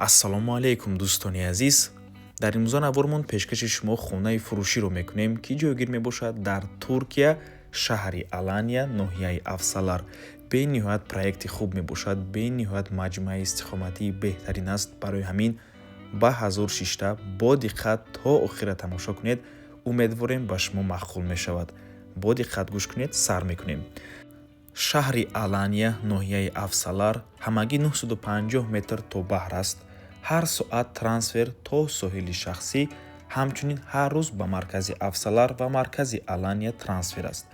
Ассалому алайкум, дӯстони азиз! Дар имрӯза навормон пешкаши шумо хонаи фурӯширо мекунем, ки ҷойгир мебошад дар Туркия, шаҳри Алания, ноҳияи Авсалар. Бениҳоят проекти хуб мебошад, бениҳоят маҷмӯаи истиқоматии беҳтарин аст. Барои ҳамин ба ҳазур шишта, бо диққат то охира тамошо кунед. Умедворем, ба шумо маъқул мешавад. Бо диққат гӯш кунед, сар мекунем. Шаҳри Алания, ноҳияи Авсалар, ҳамагӣ 950 метр то баҳр аст. Ҳар соат трансфер то соҳили шахсӣ, ҳамчунин ҳар рӯз ба маркази Авсалар ва маркази Алания трансфер аст.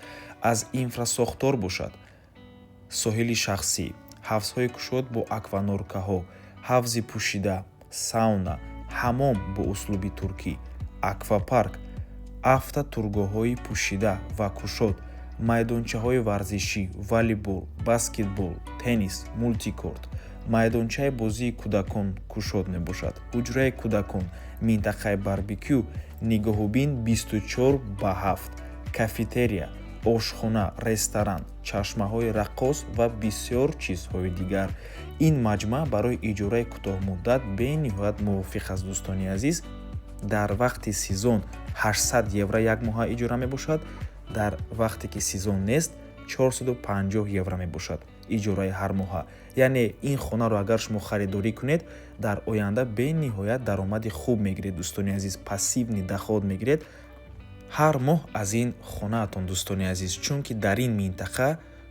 Аз инфрасохтор бошад, соҳили шахсӣ, ҳавзҳои кушод бо акваноркаҳо, ҳавзи пӯшида, сауна, ҳамом бо услуби туркӣ, аквапарк, автотургоҳҳои пӯшида ва кушод, майдончаҳои варзишӣ, волейбол, баскетбол, теннис, мультикорт, майдончаи бозии кӯдакон кушод мебошад, ҳуҷраи кӯдакон, минтақаи барбекю, нигоҳубин 24 ба 7, кафетерия, ошхона, ресторан, чашмаҳои раққос ва бисёр чизҳои дигар. Ин маҷмӯа барои иҷораи кӯтоҳмуддат бениҳоят мувофиқ аст, дӯстони азиз. Дар вақти сезон 800 евро як моҳа иҷора мебошад, дар вақте ки сезон нест, 450 евро мебошад иҷораи ҳар моҳа. Яъне ин хонаро агар шумо харидорӣ кунед, дар оянда бениҳоят даромади хуб мегиред, дӯстони азиз, пассивный доход мегиред ҳар моҳ аз ин хонаатон, дӯстони азиз, чунки дар ин минтақа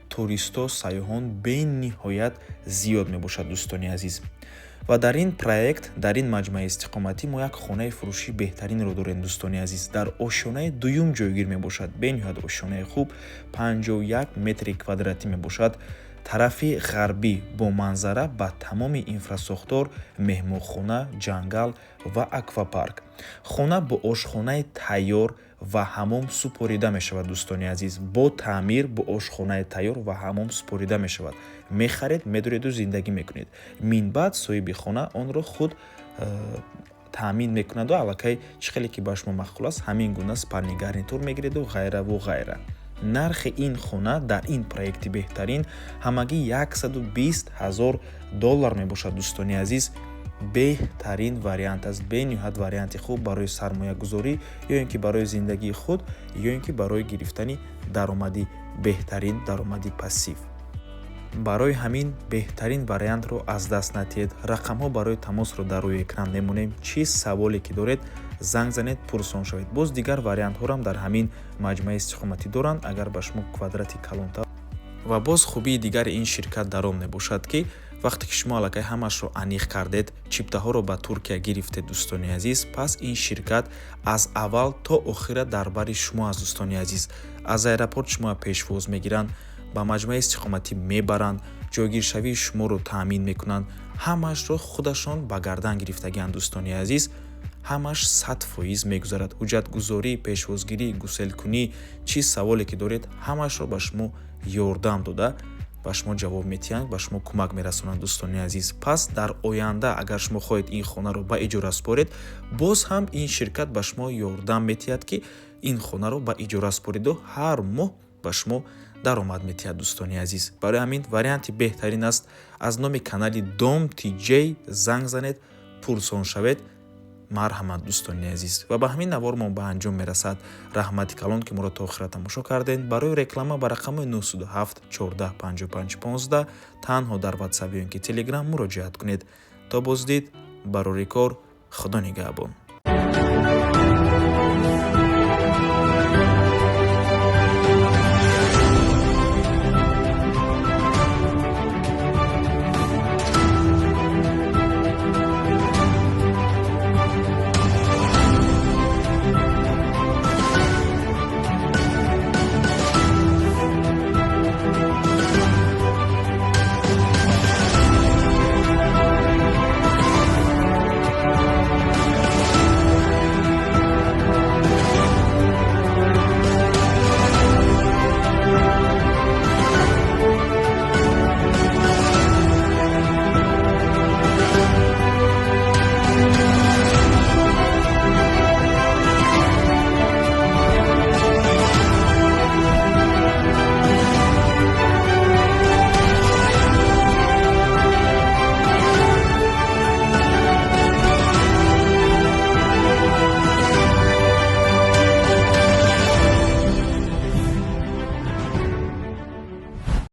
туристо, сайёҳон бениҳоят зиёд мебошад, дӯстони азиз. Ва дар ин проект, дар ин маҷмӯаи истиқоматӣ мо як хонаи фурӯшии беҳтаринро дорем, дӯстони азиз. Дар ошёнаи дуюм ҷойгир мебошад, бениҳоят ошёнаи хуб, 51 метри квадратӣ мебошад, тарафи ғарбӣ, бо манзара ба тамоми инфрасохтор, меҳмонхона, ҷангал ва аквапарк. Хона бо ошхонаи тайёр ва ҳамом супорида мешавад, дӯстони азиз. Бо таъмир, бо ошхонаи тайёр ва ҳамом супорида мешавад. Мехаред, медореду зиндагӣ мекунед. Минбаъд соҳиби хона онро худ таъмин мекунаду аллакай чӣ хеле ки ба шумо маъқул аст, ҳамин гуна спальный гарнитур мегиреду ғайраву ғайра. Нархи ин хона дар ин проекти беҳтарин ҳамагӣ 120 ҳазор доллар мебошад, дӯстони азиз. Беҳтарин вариант аст, бениҳоят варианти хуб барои сармоягузорӣ ё ин ки барои зиндагии худ, ё ин ки барои гирифтани даромади беҳтарин, даромади пассив. Барои ҳамин беҳтарин вариантро аз даст надиҳед. Рақамҳо барои тамосро дар рӯи экран мемонем. Чӣ саволе ки доред, занг занед, пурсон шавед. Боз дигар вариантҳорам дар ҳамин маҷмӯаи истиқоматӣ доранд, агар ба шумо квадрати калонтар. Ва боз хубии дигари ин ширкат дар он мебошад, ки вақте ки шумо аллакай ҳамашро аниқ кардед, чиптаҳоро ба Туркия гирифтед, дӯстони азиз, пас ин ширкат аз аввал то охира дар бари шумо аст, дӯстони азиз. Аз аэропорт шумо пешвоз мегиранд, ба маҷмӯаи истиқоматӣ мебаранд, ҷойгиршавии шуморо таъмин мекунанд. Ҳамаашро худашон ба гардан гирифтагианд, дӯстони азиз. Ҳамаш 100% мегузарад: ҳуҷҷатгузорӣ, пешвозгирӣ, гуселкунӣ. Чӣ саволе ки доред, ҳамаашро ба шумо ёрдам дода, ба шумо ҷавоб метиҳанд, ба шумо кӯмак мерасонанд, дӯстони азиз. Пас дар оянда агар шумо хоҳед ин хонаро ба иҷора супоред, боз ҳам ин ширкат ба шумо ёрдам метиҳад, ки ин хонаро ба иҷора супориду ҳар моҳ ба шумо даромад метиҳад, дӯстони азиз. Барои ҳамин варианти беҳтарин аст. Аз номи канали Дом Тиҷ занг занед, пурсон шавед. Марҳамат, дӯстони азиз. Ва ба ҳамин навормон ба анҷом мерасад. Раҳмати калон, ки моро то охира тамошо кардед. Барои реклама ба рақами 907 14 55 15 танҳо дар Ватсап ё ин ки Телеграм муроҷиат кунед. То боздид, барори кор, Худо нигаҳбон.